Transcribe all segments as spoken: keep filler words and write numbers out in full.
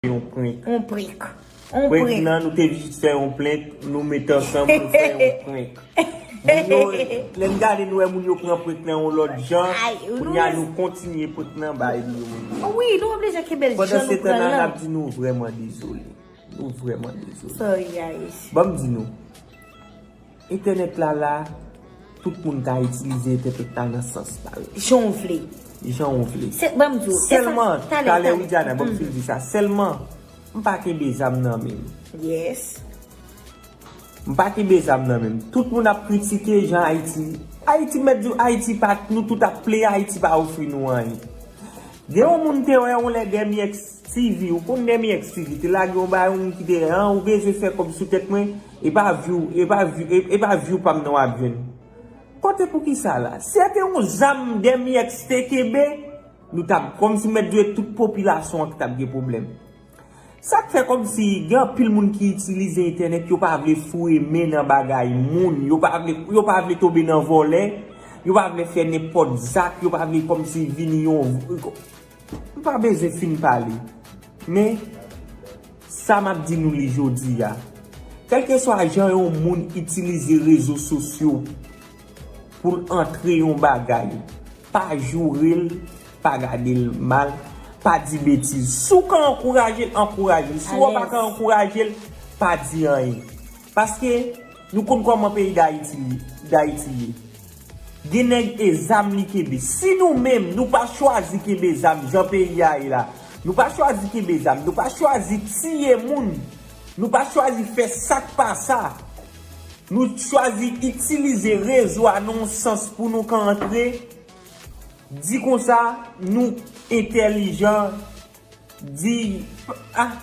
yon prank. Yon prank. Yon prank prank. Nan, nou te jis fè yon prank, nou met ansanm, nou fè yon prank. Moun yo, lè n gade, nou wè moun yo pran prank nan yon lòt jan. Ay, kounye a, nou kontinye prank nan bay li yo. Wi, nou oblije kenbe l jan nou pran l lan. Pandan se tan nan, n ap di nou vrèman dezole. Nou vrèman dezole. Sorry, guys. Ban m di nou, entènèt la la, tout moun ka itilize entènèt la nan sans pa yo. Jan w vle. Jan w vle. Se, ban m di w, e sa, sèlman, talè, talè, talè. Widiana, ban m fin di sa. Sèlman, m pa kenbe zam nan men m. Yes. M pa kenbe zam nan men m. Tout moun ap kritike jan Ayiti. Ayiti mèt di w, Ayiti pa, nou tout ap plede, Ayiti pa ofri nou anyen. Gen yon moun te wè yon lè Demi X T V, ou konn Demi X T V, te lage yon bagay, yon moun ki te, an, ou bezwen fè kòb sou tèt mwen, e pa view, e pa view, e, e pa view pa m nan w ap jwenn. Kote poukisa la? Si se te yon zam Demi X te kenbe, nou t ap, kòmsi mèt di w tout popilasyon an ki t ap gen pwoblèm. Sa k fè kòmsi gen anpil moun ki itilize entènèt, yo pa vle foure men nan bagay moun, yo pa vle, yo pa vle tonbe nan vòlè, yo pa vle fè nenpòt zak, yo pa vle kòmsi vini yon, m pa bezwen fin pale. Men, sa m ap di nou li jodi a. Kèlkeswa jan yon moun itilize rezo sosyo pou l antre yon bagay, pa joure l, pa gade l mal, pa di betiz. Si w ka ankouraje l, ankouraje l. Si w pa ka ankouraje l, pa di anyen. Paske nou konn kòman peyi Dayiti, Dayiti ye. Gen nèg e zam li kenbe. Si nou menm, nou pa chwazi kenbe zam jan peyi a ye la, nou pa chwazi kenbe zam, nou pa chwazi tiye moun, nou pa chwazi fè sa k pa sa, nou chwazi itilize rezo a nan yon sans pou nou ka antre, di konsa, nou entèlijan, di, ah,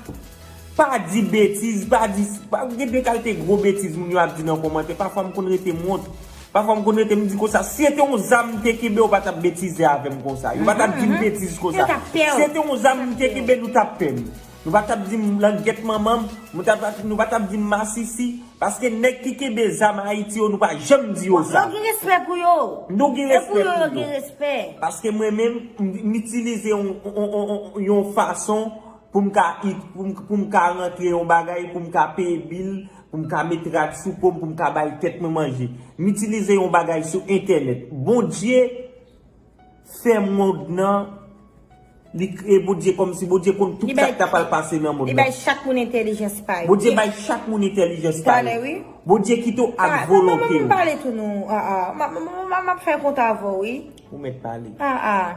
pa di betiz, pa di, pa, gen de kalite gwo betiz moun yo ap di nan kòmantè. Pafwa m konn rete m wont. Pafwa m konn rete m di konsa, si se te yon zam m te kenbe, ou pa t ap betize avè m konsa. Yo pa t ap di m betiz konsa. Si se te yon zam m te kenbe, nou t ap pè m. Nou pa t ap di m langèt manman m, nou t ap, nou pa t ap di m masisi. Paske nèg ki kenbe zam Ayiti yo, nou pa janm di yo sa. Yo gen respè pou yo. Nou gen respè pou yo. E pou yo, yo gen respè. Paske mwen menm, m, m itilize yon, yon, yon, yon, yon fason pou m ka, pou m, pou m ka rantre yon bagay, pou m ka peye bil, pou m ka met rad sou po m, pou m ka bay tèt mwen manje. M itilize yon bagay sou entènèt. Bondye fè mond nan, li kreye Bondye kòmsi Bondye konn tout sa k ta pral pase nan mond nan. Li bay chak moun entèlijans pa yo. Bondye bay chak moun entèlijans pa yo. Talè, wi. Bondye kite w ak volonte w. Ban m pale tou non. Ah, ah. M ap fè kont avè w, wi. Ou mèt pale. Ah, ah.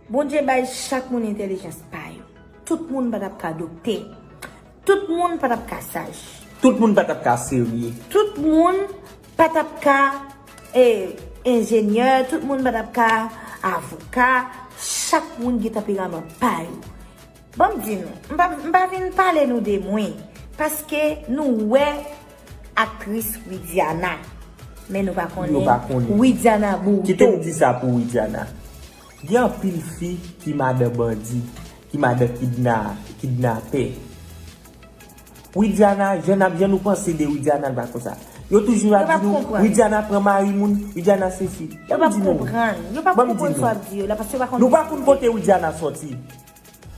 Bondye bay chak moun entèlijans pa yo. Tout moun pa t ap ka doktè. Tout moun pa t ap ka saj. Tout moun pa t ap ka serye. Tout moun pa t ap ka, e, enjenyè. Tout moun pa t ap ka avoka. Chak moun gen tanperaman pa yo. Ban m di nou, m pa, m pa vin pale nou de mwen. Paske nou wè aktris Widiana. Men nou pa konnen Widiana Bourdeau. Kite m di sa pou Widiana. Gen anpil fi ki madan bandi, ki madan kidna-, kidnapè. Widiana, jan n ap, jan nou panse de Widiana, l pa konsa. Yo toujou ap di nou, Widiana pran mari moun, Widiana sesi. Yo p ap konprann. Yo p ap konprann sa w ap di yo la, paske yo pa konn. Nou pa konn kote Widiana sòti.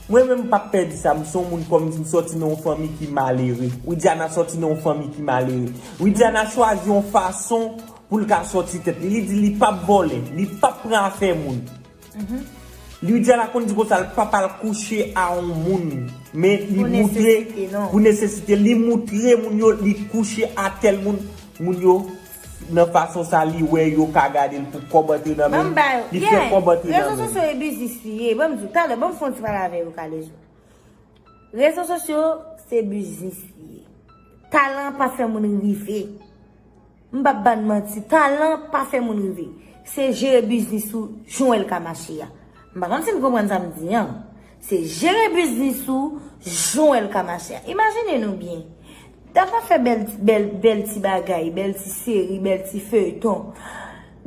Mwen menm, m p ap pè di sa, m se yon moun kòm m sòti nan yon fanmi ki malere. Widiana sòti nan yon fanmi ki malere. Widiana chwazi yon fason pou l ka sòti tèt li. Li di li p ap vòlè, li p ap pran afè moun. Widiana konn di konsa, l p ap al kouche a yon moun. Men li moutre pou nesesite, li moutre moun yo, li kouche a tèl moun, moun yo, nan fason sa, li wè yo ka gade l pou kòb antre nan men l, li fè kòb antre nan men l. Rezo sosyo e biznis li ye. Ban m di w, talè, ban m fè yon ti pale avè yo, Kalezo. Rezo sosyo, se biznis li ye. Talan pa fè moun rive. M p ap ba n manti, talan pa fè moun rive. Se jere biznis ou jan w wè l ka mache a. M pa konn si n konprann sa m di an. Se jere biznis ou jan w wè l ka mache a. Imajine nou byen. Dam nan fè bèl, bèl, bèl ti bagay, bèl ti seri, bèl ti feyton.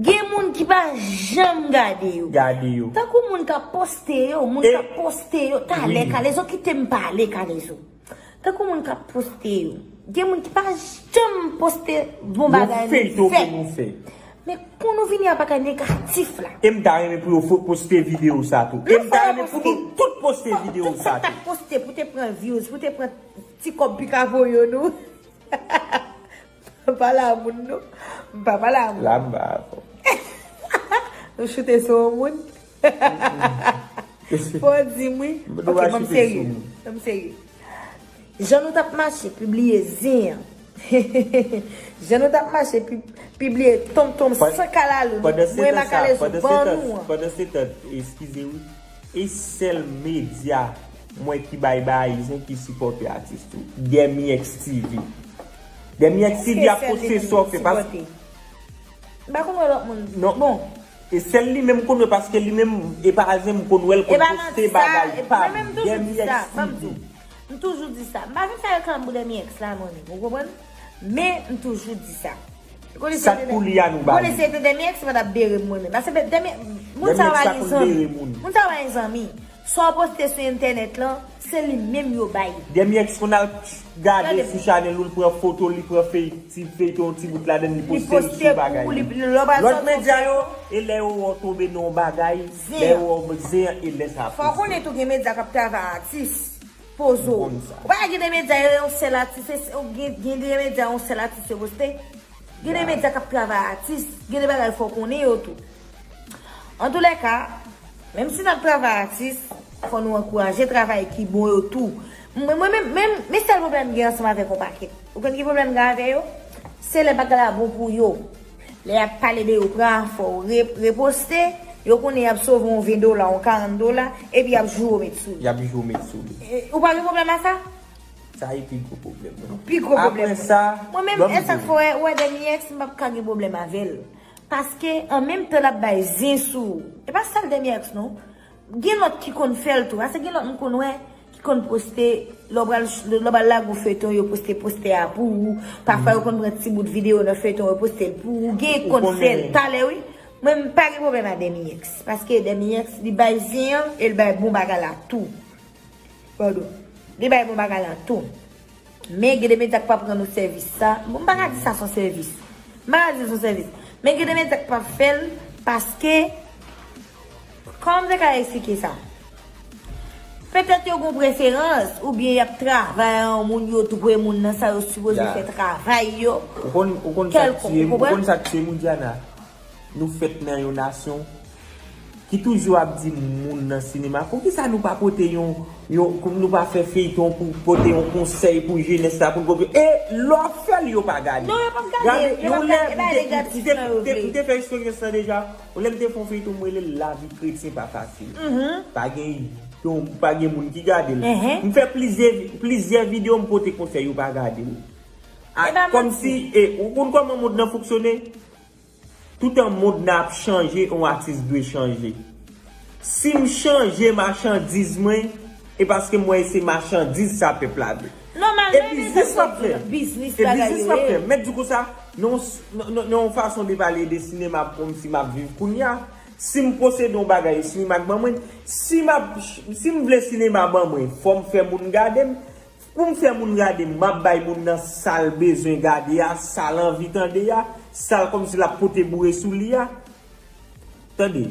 Gen moun ki pa janm gade yo. Gade yo. Tankou moun k ap poste yo, moun k ap poste yo. Talè, Kalezo, kite m pale, Kalezo. Tankou moun k ap poste yo. Gen moun ki pa janm poste bon bagay nou fè. Yon feyton ke nou fè. Men kon nou vini a bagay negatif la. E m ta renmen pou yo fo- poste videyo sa tou. E m ta renmen pou nou tout poste videyo sa tou. Tout sa k ap poste pou te pran views, pou te pran ti kòb pika pou yo nou. M pa pale a moun non. M pa pale a moun. La m ba. Nou choute sou yon moun. Fò di m wi. Ok, ban m serye. Ban m serye. Jan nou t ap mache pibliye zen an. Jan nou t ap mache pi- pibliye tonmtonm san kalalou. Mwen makalezou ban nou an. Pandan se tan, eskize wi. E sèl medya mwen ki bay bay zen ki sipòte atis tou. Dèmi X T V. Dèmi X T V ap poste sa w fè paske. M pa konn wè lòt moun. Non. Bon. E sèl li menm m konn wè paske li menm e pa zen m konn wè l konn poste bagay pa m. Dèmi X T V. M toujou di sa. M pa vin fè reklame pou Dèmi X la mwen menm. Ou konprann? Men m toujou di sa. Sa k pou li a nou ba li. Konnen se te Dèmi X pa t ap bere m mwen menm. Paske Dèmi moun sa yo pa gen zanmi. Moun sa yo pa gen zanmi. Sa w poste sou entènèt lan, se li menm yo bay. Dèmi X konn al gade sou chanèl ou, l pran foto, li pran fey ti feyton yon ti bout ladan l, li poste l sou bagay li. Lòt medya yo, e lè yo wè w tonbe nan yon bagay, lè yo wè w zen an, e lè sa ap poste. Fò w konnen tou gen medya k ap travay atis. Poze w. Ou pa gen de medya yo yon sèl atis, gen de medya yon sèl atis yo poste. Gen de medya k ap travay atis, gen de bagay fò w konnen yo tou. Antoulèka, menm si n ap travay atis, fò nou ankouraje travay ki bon yo tou. Mwen, mwen menm, menm, men sèl pwoblèm m gen ansanm avèk yon pakèt. Ou konn ki pwoblèm m gen avè yo? Se lè bagay la bon pou yo. Lè y ap pale de yo pran afè w, re- reposte, yo konnen y ap sove yon ven dola, yon karant dola, epi y ap joure w met sou li. Y ap joure w met sou li. E, ou pa gen pwoblèm a sa? Sa e pi gwo pwoblèm nan. Pi gwo pwoblèm. Apre sa, mwen menm, e sa k fè w wè Dèmi X, m p ap ka gen pwoblèm avè l. Paske, an menm tan l ap bay zen sou ou. E pa sèl Dèmi X non. Gen lòt ki konn fè l tou. Paske gen lòt m konn wè ki konn poste, lè w pral, lè w pral lage yon feyton, yo poste postè a pou ou. Pafwa, yo konn pran ti bout videyo nan feyton, yo poste l pou ou. Gen ki konn fè l. Talè, wi. Mwen, m pa gen pwoblèm ak Dèmi X. Paske Dèmi X, li bay zen an e l bay bon bagay la tou. Padon. Li bay bon bagay la tou. Men gen de medya k p ap rann ou sèvis sa. Bon, m pa ka di sa se yon sèvis. M pa ka di se yon sèvis. Men gen de medya k p ap fè l paske, kòman m te ka eksplike sa? Petèt yo gen preferans, oubyen y ap travay a yon moun, yo dwe moun nan sa yo sipoze fè travay yo. Ou konn, ou konn sa k tiye, ou konn sa k tiye m, Widiana? Nou fèt nan yon nasyon ki toujou ap di moun nan sinema, poukisa nou pa pote yon, yon, nou pa fè feyton pou pote yon konsèy pou jenès la, pou n konprann? E lè w ap fè l, yo pa gade. Non, yo p ap gade. Gade, yo p ap gade. E pa de gratis nan yo vle. M te fè eksperyans lan deja. Yon lè m te fè yon feyton, m rele l Lavi kretyen pa fasil. Pa gen, pa gen moun ki gade l. M fè plizyè, plizyè videyo, m pote konsèy, yo pa gade l. Kòmsi, e, ou konn kòman mond nan fonksyone? Toutan mond nan ap chanje, yon atis dwe chanje. Si m chanje machandiz mwen, e paske m wè se machandiz sa pèp la vle. E biznis w ap fè. E biznis w ap fè. Mèt di konsa, nan yon fason de pale de sinema kòmsi m ap viv kounye a, si m posede yon bagay, sinema k ban mwen, si m ap, si m vle sinema ban mwen, fò m fè moun gade m, Pou m fè moun gade m, m ap bay moun nan sa l bezwen gade a, sa l anvi tande a, sa l kòmsi l ap pote boure sou li a. Tande.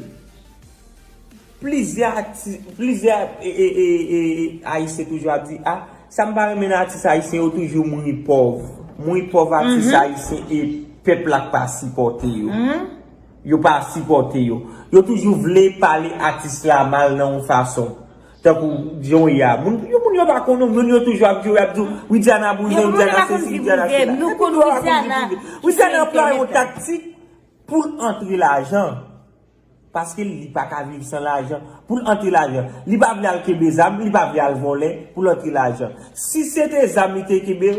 Plizyè ati-, plizyè, e, e, e, e, Ayisyen toujou ap di, a, sa m pa renmen nan atis ayisyen yo toujou mouri pòv. Mouri pòv atis ayisyen e pèp la k pa sipòte yo. Yo pa sipòte yo. Yo toujou vle pale atis la mal nan yon fason. Tankou John ya. Moun, yo, moun yo pa konnen, moun yo toujou ap di, y ap di, Widiana bouzen, Widiana sesi, Widiana sela. Epi yo pa konn viv. Widiana anplwaye yon taktik pou l antre lajan. Paske li pa ka viv san lajan. Pou l antre lajan. Li pa vle al kenbe zam, li pa vle al vòlè pou l antre lajan. Si se te zam li te kenbe,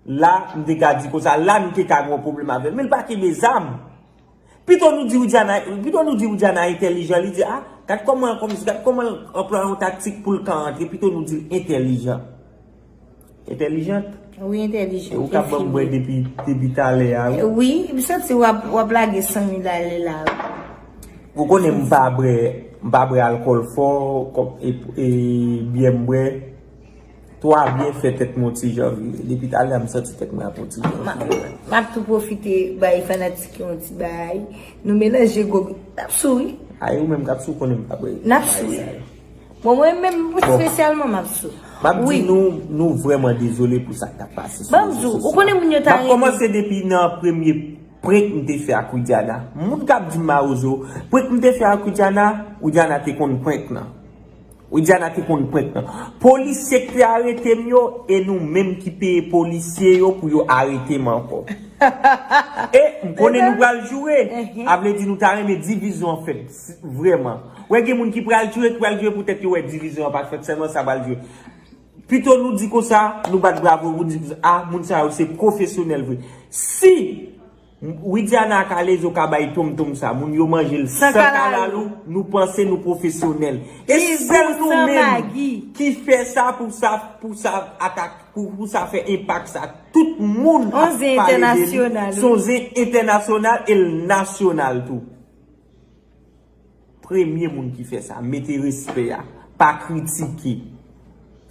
la, m te ka di konsa, la, m te ka gen yon pwoblèm avè l. Men l pa kenbe zam. Pito nou di Widiana, pito nou di Widiana entèlijan, li di, a, gad kòman, kòm, gad kòman l anplwaye yon taktik pou l ka antre, pito nou di l entèlijan. Entèlijant. Wi, entèlijan. E ou ka ban m bwè depi, depi talè a, wi. Wi, m santi w ap, w ap lage san mil ale la, wi. Ou konnen m pa bwè, m pa bwè alkòl fò, kòm, e, e byè m bwè. Twa byen fè tèt mwen yon ti jan vire. Depi talè a, m santi tèt mwen ap yon ti jan vire. M ap tou pwofite bay fanatik yo yon ti bay. Nou melanje gwo. N ap sou, wi. Ay, ou menm k ap sou, konnen m pa bay. N ap sou, wi. Bon, mwen menm, espesyalman, m ap sou. M ap di nou, nou vrèman dezole pou sa k t ap pase sou rezo sosyo. Ban m di w, ou konnen moun yo ta rete. M ap kòmanse depi nan premye prank m te fè ak Widiana. Moun k ap di m mawozo, prank m te fè ak Widiana, Widiana te konn prank lan. Widiana te konn prank lan. Polisye k te arete m yo, e nou menm ki peye polisye yo pou yo arete m ankò. E m konnen nou pral joure. A vle di nou ta renmen divizyon an fèt, vrèman. Wè gen moun ki pral joure, ki pral joure poutèt yo wè divizyon an pa t fèt, sèlman sa pral joure. Pito nou di konsa, nou bat bravo, nou di konsa, a, moun sa yo se pwofesyonèl vre. Si Widiana ak Alezo ka bay tonmtonm sa, moun yo manje l san kalalou, nou panse nou pwofesyonèl. E sèl nou menm ki fè sa pou sa, pou sa atak, pou, pou sa fè enpak sa. Tout moun ap pale de li. Se yon zen entènasyonal e l nasyonal tou. Premye moun ki fè sa, mete respè a, pa kritike.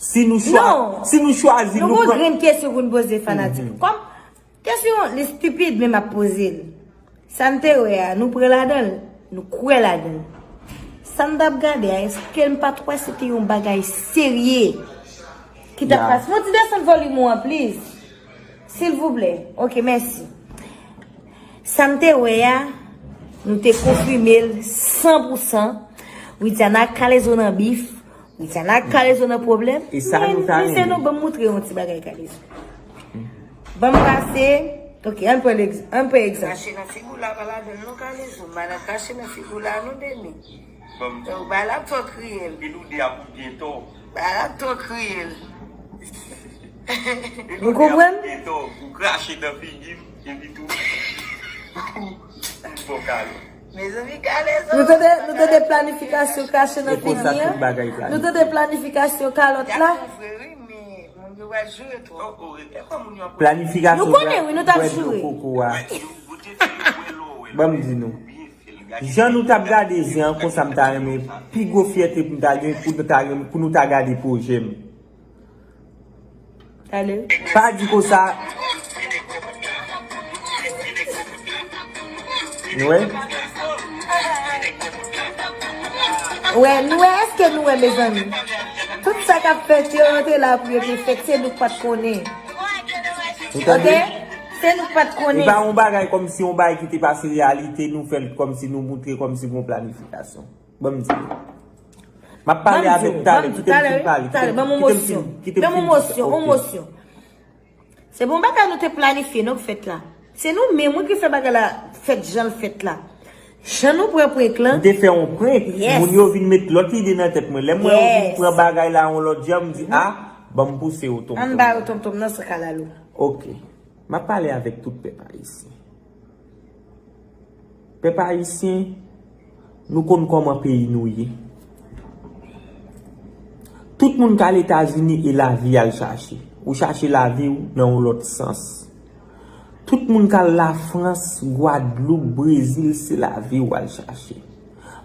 Si nou chwa-, si nou chwazi, nou pran. Nou gon grenn kesyon pou n poze fanatik. Kòm kesyon li stipid, men m ap poze l. Sa n te wè a, nou pran ladan l, nou kwè ladan l. Sa n t ap gade a, èske n pa t wè se te yon bagay serye ki t ap pase? Yon ti desann volim ou an, please. Silvouplè. Ok, mèsi. Sa n te wè a, nou te konfime l san pou san. Widiana ak Kalezo nan bif. Widiana ak Kalezo nan pwoblèm. E sa nou ta renmen. Men, mesye, nou ban m moutre yon ti bagay Kalezo. Ban m pase. Ok, ann pran egz-, ann pran egzanp. Kache nan figi w la pa ladan l non, Kalezo. Madan kache nan figi w la non, Deni. Donk, bagay la ap twò kriyèl. Epi nou de ap byen tò. Bagay la ap twò kriyèl. Ou konprann? Epi nou de ap byen tò. Ou krache nan figi m, epi tou. Bon, Kalezo. Mezanmi, Kalezo. Nou tande, nou tande planifikasyon kache nan figi an. Nou tande planifikasyon kalòt la. Planifikasyon. Nou konnen, wi, nou t ap joure. Ban m di nou. Jan nou t ap gade zen an, konsa m ta renmen, pi gwo fyète pou m ta gen, pou nou ta renmen, pou nou ta gade pwojè m. Pa di konsa. Nou wè? Wè, nou wè, èske nou wè, mezanmi? Tout sa k ap fèt yo, yo te la pou yo te fèt, se nou k pa t konnen. Ou tande? Ok? Se nou k pa t konnen. E pa yon bagay kòmsi yon bagay ki te pase reyalite, nou fè l kòmsi nou moutre kòmsi gon planifikasyon. Ban m di nou. M ap pale avèk talè, kite m fin pale, kite m fin, kite m fin di sa. Ok. Se bon bagay nou te planifye, non, k fèt la. Se nou menm, wi, ki fè bagay la fèt jan l fèt la. Jan nou pran prank lan. M te fè yon prank, moun yo vin met lòt ide nan tèt mwen. Lè m wè yo vin pran bagay la yon lòt jan, m di, a, ban m pouse yo tonmtonm. Ann ba yo tonmtonm nan san kalalou. Ok. M ap pale avèk tout pèp ayisyen. Pèp ayisyen, nou konn kòman peyi nou ye. Tout moun k al Etazini e lavi y al chache. Ou chache lavi w nan yon lòt sans. Tout moun k al Lafrans, Gwadloup, Brezil, se lavi w al chache.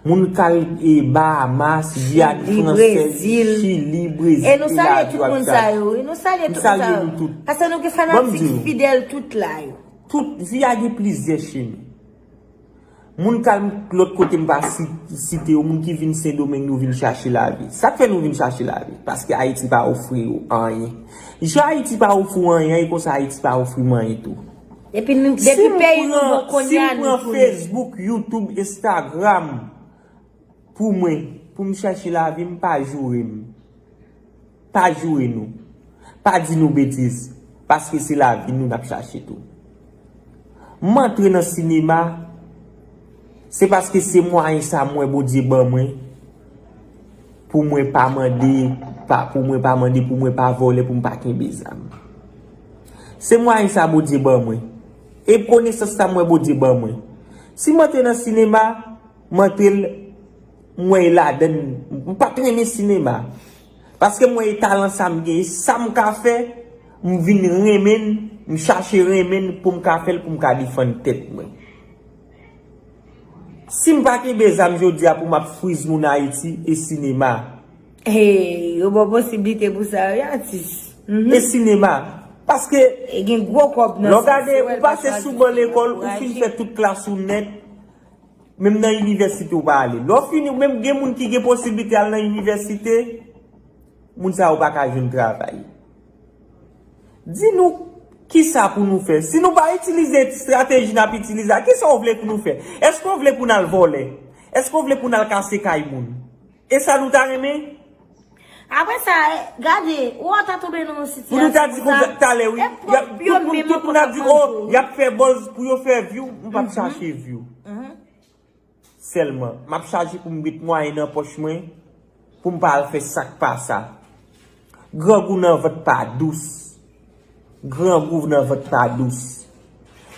Moun k al, e, Bahamas, Giyàn Fransèz, Chili, Brezil, e lavi w al chache. E nou salye tout moun sa yo, wi. Nou salye tout moun sa yo. M salye nou tout. Paske nou gen fanatik fidèl tout la yo. Tout vi a gen plizyè chemen. Moun k al lòt kote m pa si-, site yo, moun ki vin Sendomeng, nou vin chache lavi. Sa k fè nou vin chache lavi? Paske Ayiti pa ofri yo anyen. Jan Ayiti pa ofri w anyen, e konsa Ayiti pa ofri m anyen tou. Epi nou, depi peyi nou bon kounye a, nou tounen. Si m pran Facebook, YouTube, Instagram, pou mwen, pou m chache lavi m, pa joure m. Pa joure nou. Pa di nou betiz. Paske se lavi nou n ap chache tou. M antre nan sinema, se paske se mwayen sa m wè Bondye ban mwen, pou mwen pa mande, pa, pou mwen pa mande, pou mwen pa vòlè, pou m pa kenbe zam. Se mwayen sa Bondye ban mwen. E konesans sa m wè Bondye ban mwen. Si m antre nan sinema, m antre l, m wè e ladann, m pa t renmen sinema. Paske m wè e talan sa m gen, e sa m ka fè, m vin renmen l, m chache renmen l pou m ka fè l, pou m ka defann tèt mwen. Si m pa kenbe zam jodi a pou m ap friz moun Ayiti, e sinema. Hey, yo ba w posiblite pou sa, wi, atis. Mhm. E sinema. Paske, e gen gwo kòb nan lè w sa, gade, se wè ou l pa pase sou ban lekòl, ou fin fè tout klas ou nèt. Menm nan inivèsite ou pa ale. Lè w fini, menm gen moun ki gen posiblite al nan inivèsite, moun sa yo pa ka jwenn travay. Di nou kisa pou nou fè. Si nou pa itilize estrateji n ap itilize a, kisa w vle pou nou fè? Èske w vle pou n al vòlè? Èske w vle pou n al kase kay moun? E sa nou ta renmen? Apre sa, gade, ou ta tonbe nan yon sitiyasyon pou nou ta di konsa, talè, wi. E pwòp yo menm yo poko konprann. Tout moun ap di, oh, y ap fè buzz pou yo fè view. M p ap chache view. Sèlman, m ap chache pou m met mwayen nan pòch mwen, pou m pa al fè sa k pa sa. Grangou nan vant pa dous. Grangou nan vant pa dous.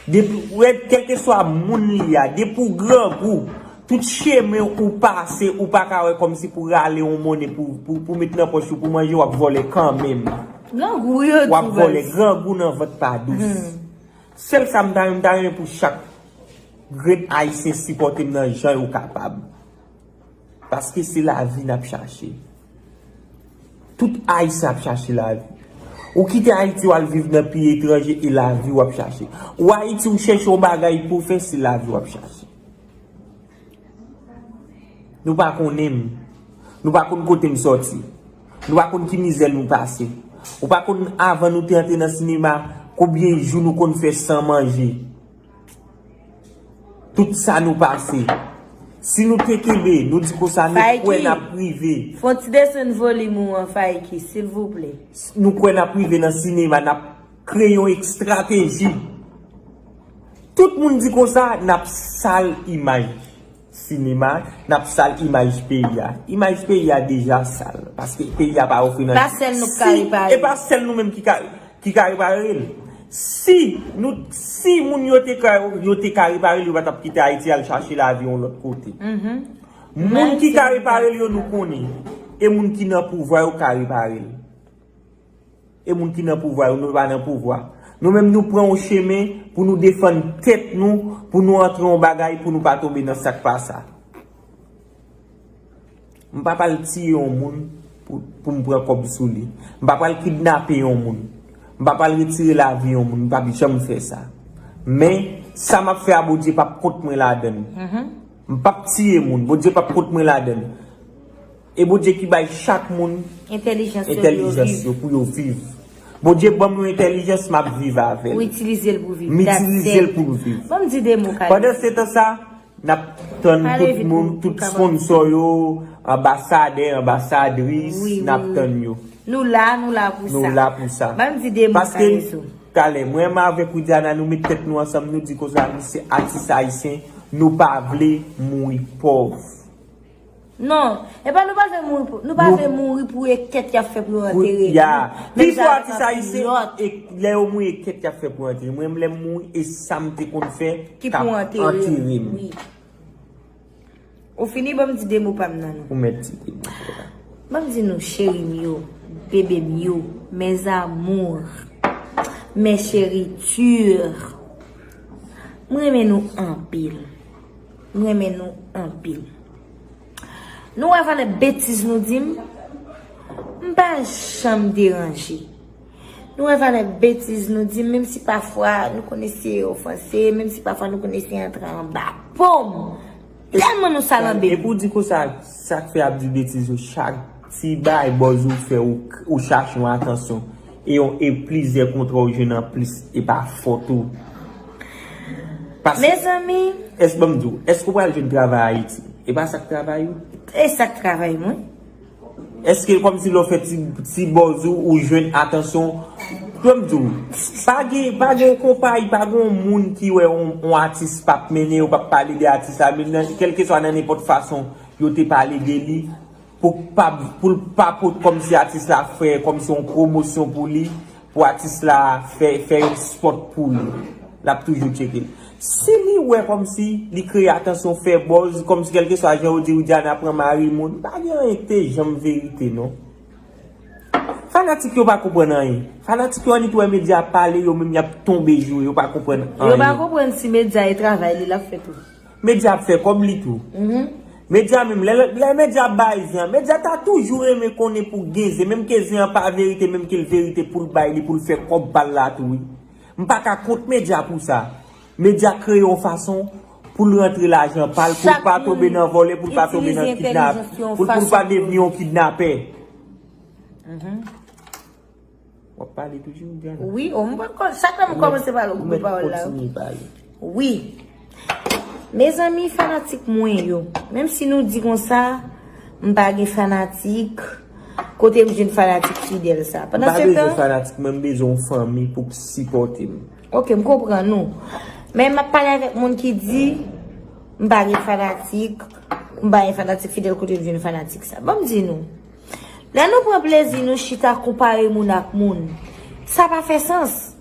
Depi, wè, kèlkeswa moun li a, depi w grangou, tout chemen ou pase, ou pa ka wè kòmsi pou rale yon monnen pou, pou, pou met nan pòch ou, pou manje, w ap vòlè kanmenm. Grangou yo tou, baz. W ap vòlè, grangou nan vant pa dous. Sèl sa m ta renmen, m ta renmen pou chak grenn Ayisyen sipòte m nan jan yo kapab. Paske se lavi n ap chache. Tout Ayisyen ap chache lavi. Ou kite Ayiti, w al viv nan peyi etranje, e lavi w ap chache. Ou Ayiti, ou chèche yon bagay pou w fè, se lavi w ap chache. Nou pa konnen m. Nou pa konn kote m sòti. Nou pa konn ki mizè nou pase. Ou pa konn avan nou te antre nan sinema, konbyen jou nou konn fè san manje. Tout sa nou pase. Si nou te kenbe, nou di konsa, nou kwè n ap rive. Fè yon ti desann volim ou an, Faiki, silvouplè. Nou kwè n ap rive nan sinema, n ap kreye yon estrateji. Tout moun di konsa, n ap sal imaj sinema, n ap sal imaj peyi a. Imaj peyi a deja sal, paske peyi a pa ofri nan. Pa sèl nou k ka repare. E pa sèl nou menm ki ka, ki ka repare l. Si nou, si moun yo te ka, yo te ka repare l, yo pa t ap kite Ayiti al chache lavi yon lòt kote. Moun ki ka repare l yo, nou konnen. E moun ki nan pouvwa yo ka repare l. E moun ki nan pouvwa yo, nou pa nan pouvwa. Nou menm, nou pran yon chemen pou nou defann tèt nou, pou nou antre yon bagay, pou nou pa tonbe nan sa k pa sa. M pa pral tiye yon moun pou, pou m pran kòb sou li. M pa pral kidnape yon moun. M pa pral retire lavi yon moun. M p ap janm fè sa. Men, sa m ap fè a, Bondye p ap kont mwen ladann. M p ap tiye moun. Bondye p ap kont mwen ladann. E Bondye ki bay chak moun entèlijans yo pou yo viv. Bondye ban m yon entèlijans, m ap viv avè l. Ou itilize l pou viv. M itilize l pou m viv. Ban m di de mo, Kayou. Pandan se tan sa, n ap tann tout moun, tout sponsò yo, anbasadè, anbasadris, n ap tann yo. Nou la, nou la pou sa. Nou la pou sa. Ban m di de mo, Kayou. Paske, talè, mwen menm avèk Widiana, nou met tèt nou ansanm, nou di konsa, nou se atis ayisyen, nou pa vle mouri pòv. Non, e pa nou pa vle mouri pou, nou pa vle mouri pou e kèt y ap fè pou yo antere nou. Menm jan avèk anpil lòt. Pifò atis ayisyen, e lè yo mouri, e kèt y ap fè pou antere. Mwen menm, lè m mouri, e sa m te konn fè k ap antere m. Wi. Ou fini, ban m di de mo pa m nan, non. Ou mèt di de mo pa w. Ban m di nou, cheri m yo, bebe m yo, mes amours, mes chéritures. M renmen nou anpil. M renmen nou anpil. Nou wè valè betiz nou di m? M pa janm deranje. Nou wè valè betiz nou di m, menm si pafwa nou konn eseye ofanse, menm si pafwa nou konn eseye antre anba po m. Tèlman nou salanbe. Epi w di konsa, sa k fè y ap di betiz yo, chak ti bagay buzz ou fè, ou, ou chache yon atansyon. E yon, e plizyè kontra w jwenn anplis, e pa fòt ou. Paske, mezanmi, èske, ban m di w, èske w pral jwenn travay Ayiti? E pa sa k travay ou? E sa k travay mwen? Èske kòmsi lè w fè ti, ti buzz ou, ou jwenn atansyon? Ban m di w, pa gen, pa gen yon konpayi, pa gen yon moun ki wè yon, yon atis p ap mennen, yo p ap pale de atis la, menm nan, kèlkeswa nan nenpòt fason yo te pale de li, pou pa, pou l pa pot kòmsi atis la fè kòmsi yon pwomosyon pou li, pou atis la fè, fè yon spot pou li. L ap toujou tcheke l. Si li wè kòmsi li kreye atansyon, fè buzz, kòmsi kèlkeswa jan yo di Widiana pran mari moun, pa gen anyen ki te janm verite, non. Fanatik yo pa konprann anyen. Fanatik yo annik wè medya ap pale, yo menm y ap tonbe joure, yo pa konprann anyen. Yo pa konprann si medya e travay li l ap fè tou. Medya ap fè kòb li tou. Mhm. Medya menm, lè, lè medya bay zen an, medya ta toujou renmen konnen pou gen zen, menm ke zen an pa verite, menm ke l verite pou l bay li, pou l fè kòb pa l la tou, wi. M pa ka kont medya pou sa. Medya kreye yon fason pou l rantre lajan pa l, pou l pa tonbe nan vòlè, pou l pa tonbe nan kidnap, pou l, pou l pa devni yon kidnapè. W ap pale toujou, Diana? Wi, o, m pa konn, chak lè m kòmanse pale, ou koupe pawòl la. Kontinye pale. Wi. Mezanmi, fanatik mwen yo, menm si nou di konsa, m pa gen fanatik, kote m jwenn fanatik fidèl sa? M pa bezwen fanatik, mwen m bezwen yon fanmi pou k sipòte m. Ok, m konprann ou. Men m ap pale avèk moun ki di, m pa gen fanatik, m pa gen fanatik fidèl, kote m jwenn fanatik sa? Ban m di nou. Lè nou pran plezi, nou chita konpare moun ak moun. Sa pa fè sans.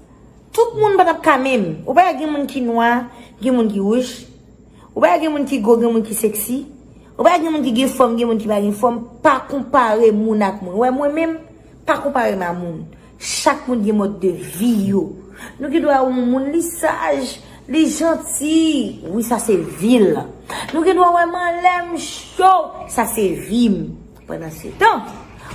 Tout moun pa t ap ka menm. Ou pa gen moun ki nwa, gen moun ki wouj. Ou pa gen moun ki gwo, gen moun ki seksi. Ou pa gen moun ki gen fòm, gen moun ki pa gen fòm. Pa konpare moun ak moun. Ou wè mwen menm, pa konpare m a moun. Chak moun gen mòd de vi yo. Nou gen dwa wè yon moun li saj, li janti. Wi, sa se vi l. Nou gen dwa wè m anlè m cho. Sa se vi m. Pandan se tan,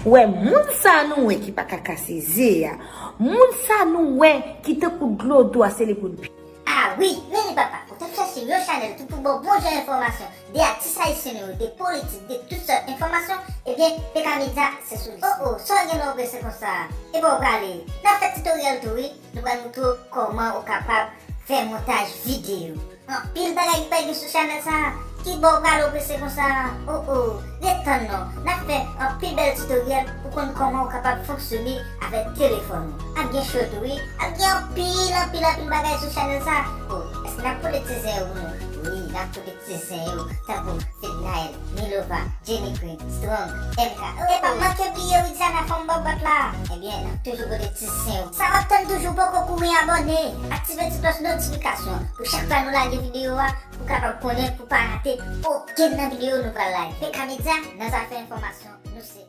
ou wè moun sa nou wè ki pa ka kase ze a, moun sa nou wè ki tankou dlo dou a, se li pou n pi. Ah wi, men li papa, ou t ap chèche yon chanèl tou pou ba w bon jan enfòmasyon de atis ayisyen nou yo, de politik, de tout sòt enfòmasyon, ebyen, P K Media se sou li. Oh oh, sa w gen lè w prese konsa? Epa w prale. N ap fè titoryèl tou wi, nou pral moutre w kòman ou kapab fè montaj videyo. Anpil bagay ki pa gen sou chanèl sa a. Ki bò w prale w prese konsa? Oh oh, ret tann non. N ap fè anpil bèl titoryèl pou konn kòman w kapab fonksyone avèk telefòn ou. Ap gen cho tou wi. Ap gen anpil, anpil, anpil bagay sou chanèl sa a. Oh, èske n ap pote ti zen yo pou nou? Wi, n ap pote ti zen yo, tankou Fednaelle, Milova, Jenny Queen, Strong, M K. E pa manke bliye wi, Diana fanm bòbòt la. Ebyen, n ap toujou pote ti zen yo. Sa w ap tann toujou, poko kouri abòne? Aktive ti klòch notifikasyon pou chak fwa nou lage videyo a, pou kapab konnen, pou pa rate okenn nan videyo nou pral lage. P K Media, nan zafè enfòmasyon, nou se